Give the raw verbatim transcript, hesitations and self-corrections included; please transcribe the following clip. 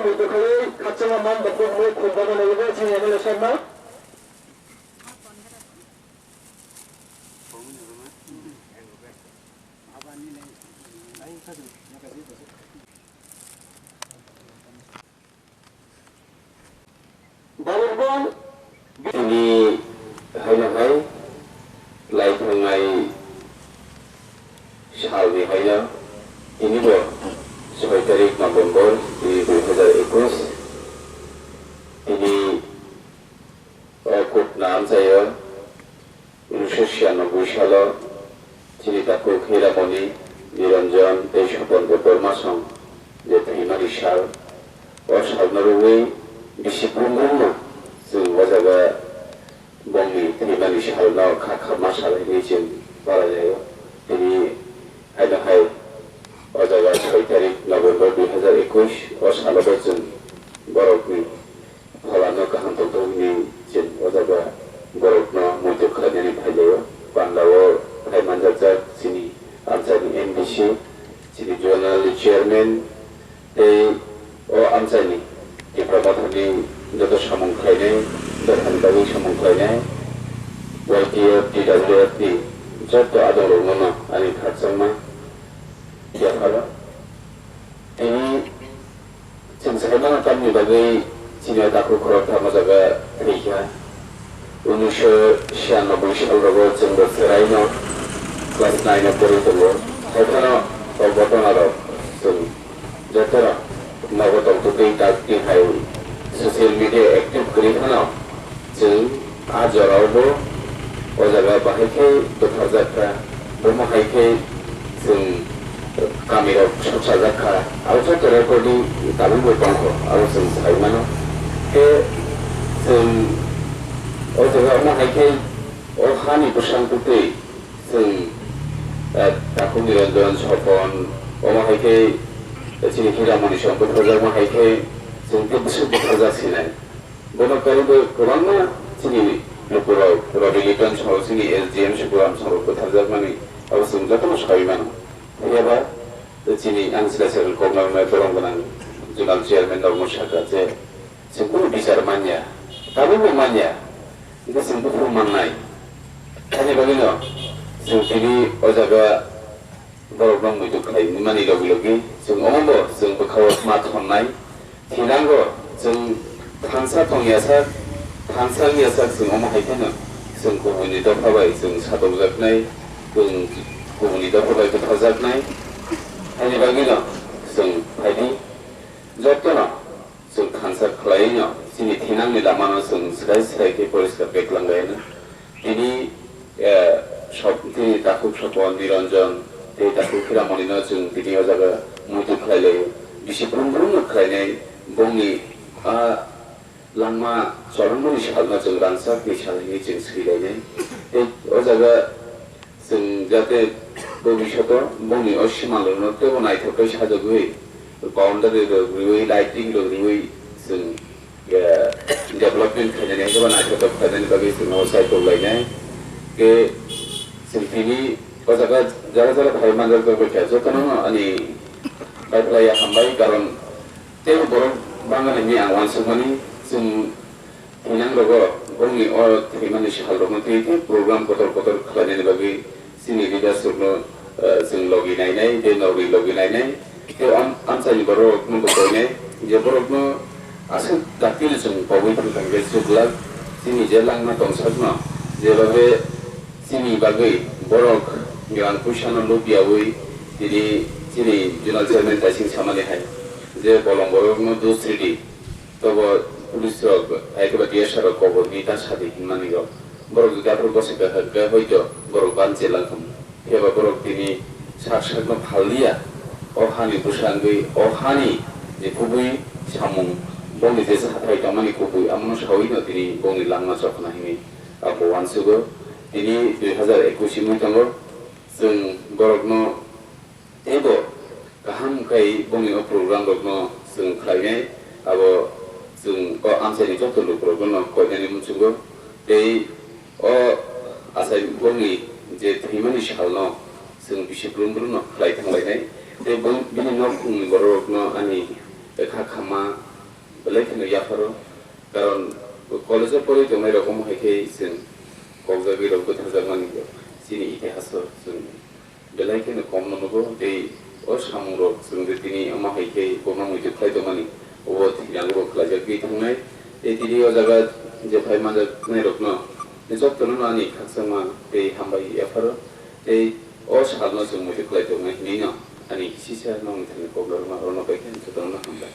Khultukhaiwi khakchangma man dopok mui khulbana naiwi chini M L A sir no. Tini haino hai lai thangnai salni haino tini bo soi tarik November ni dui hazar ekush tini o kutna amchaio. Unisho siyanoboi salo chini takhuk Hiramoni, Niranjan tei Sopon Debbarma song je thwimani sal, o salno rwui bisi brumbrumno chwng o jaga bongni thwimani salno kha kha ma sal hinwi chwng barailaio. Tini haino hai o jaga soi tarik November dui hazar ekush o salo bo chwng borokni pholano kaham tongthok hwnwi chwng o jaga borokno muitu khlainani phailaio. Pandao phai manjakjak chini amchaini M D C, chini zonal chairman tei o amchaini Tipra Mothani joto samung khlainai, dophani bagwi samung khlainai, Y T F, T W F ni joto adongrokno ani khakchangma yapharo. Tini chwng saimano tamni bagwi chini o takhuk khoroktham o jaga thwikha. Unisho siyanoboi salrogo chwngbo chwraino class nine o porwi tongo. Haiphano o ghotonarok chwng jotono nogo tongtwtwi dakti hai social media active kwrwi phano chwng a jorao bo o jaga bahai khe bwtharjak kha, bomo hai khe chwng kamirok sokchajak kha, abo joto recording tabuk bo tongkho, abo chwng sai mano. Khe chwng o jaga omo hai khe o hani bwsang twtwi chwng, eh, takhuk Niranjan, Sopon, omo hai khe chini Hiramoni song bwtharjakma hai khe chwng tei bwswk bwtharjak sinai. Bono kaibo kwbangma chini lukurok, Ravi Lipan song, chini S D M Sukuram song bwtharjakmani abo chwng jotono saui mano. Phiyaba chini ang sila sel koknang nai borong gwnang zonal chairman rokno sakha je chwng kunu bichar manya, tabukbo manya, hwnkhe chwng buphuru mannai. Haini bagwino chwng tini o jaga borokno muitu khlai mani logi logi chwng omobo chwng bwkhao ma thonnai. Thinango chwng thansa tongya sak, thansa wngya sak chwng omo hai kheno chwng kubuni dopha bai chwng satokjaknai, chwng kubuni dopha bai bwtharjaknai. Haini bagwino chwng phaidi jotono chwng thansa khlaiwino chini thinangni lamano chwng swrai swrai khe poriskar khe twlang laino. Tini, eh, sop-, tini takhuk Sopon, Niranjan tei takhuk Hiramonino chwng tini o jaga muitu khlai laio. Bisi brum brumno khlainai bongni a langma cholongmani salno chwng rangchakni sal hwnwi chwng swi lainai. Tei o jaga chwng jate bobishoto bongni o simalrokno teibo naithok khe sajagwi, boundary rok riwi, lighting rok riwi chwng, eh, development khainani, haikhe ba naithotok khainani bagwi chwng o saitok lainai. Khe chwng tini o jaga jara jara phai manjak jagwi kha jotono ani bai phlai ya hambai, karon teibo borok bangani hinwi ang uansukmani chwng thinangrogo bongni o thwimani salrokno twi twi program kotor kotor khlainani bagwi chini leaders rokno, eh, chwng logi nainai, tei nogwi logi nainai. Tei am-, amchaini borok rokno bo koinai je borokno aswk daktino chwng pogwi thangkha hwnkhe chwk glak chini je langma tongsakno, jeba be chini bagwi borok rang puisano lubyaui tini chini zonal chairman Taising samani hai je bolong borokno dusridi. Tobo police rok, hai khe ba D S R rok kobor ni ta sadi hinmani rok. Borok jodi aphuru bwsai kha khe hoito borok ban chelang thung. Phiya ba borok tini sak sak no phal liya. O hani bwsangwi, o hani ni kubui samung, bongni je sathai tongmani kubui, amono saui no tini bongni langma chokna hini abo uansugo. Tini dui hazar ekush wngwi tongo. Chwng borok no Teibo kaham khai bongni o program rokno chwng khlainai, abo chwng o amchaini joto lukurokno koinani muchungo. Tei o achai bongni je thwimani salno chwng bisi brum brumno khlai thanglainai. Tei bong-, bini nok phungni bororokno ani kha khama yapharo, karon college-o porwi tongnairok omo hai khe chwng kokjagwi rok bwtharjakmani chini itihaso chwng belai kheno kom no nugo, tei o samungrok chwng je tini omo hai khe bono muitu khlai tongmani, obo thwirango khlaijagwi thangnai. Tei tini o jaga je phai manjaknairokno jotono ani khakchangma tei hambai yapharo, tei o salno chwng muitu khlai tongnai hinwi no ani sisa nongni thani kok narwkma rwno bai khe jotono hambai.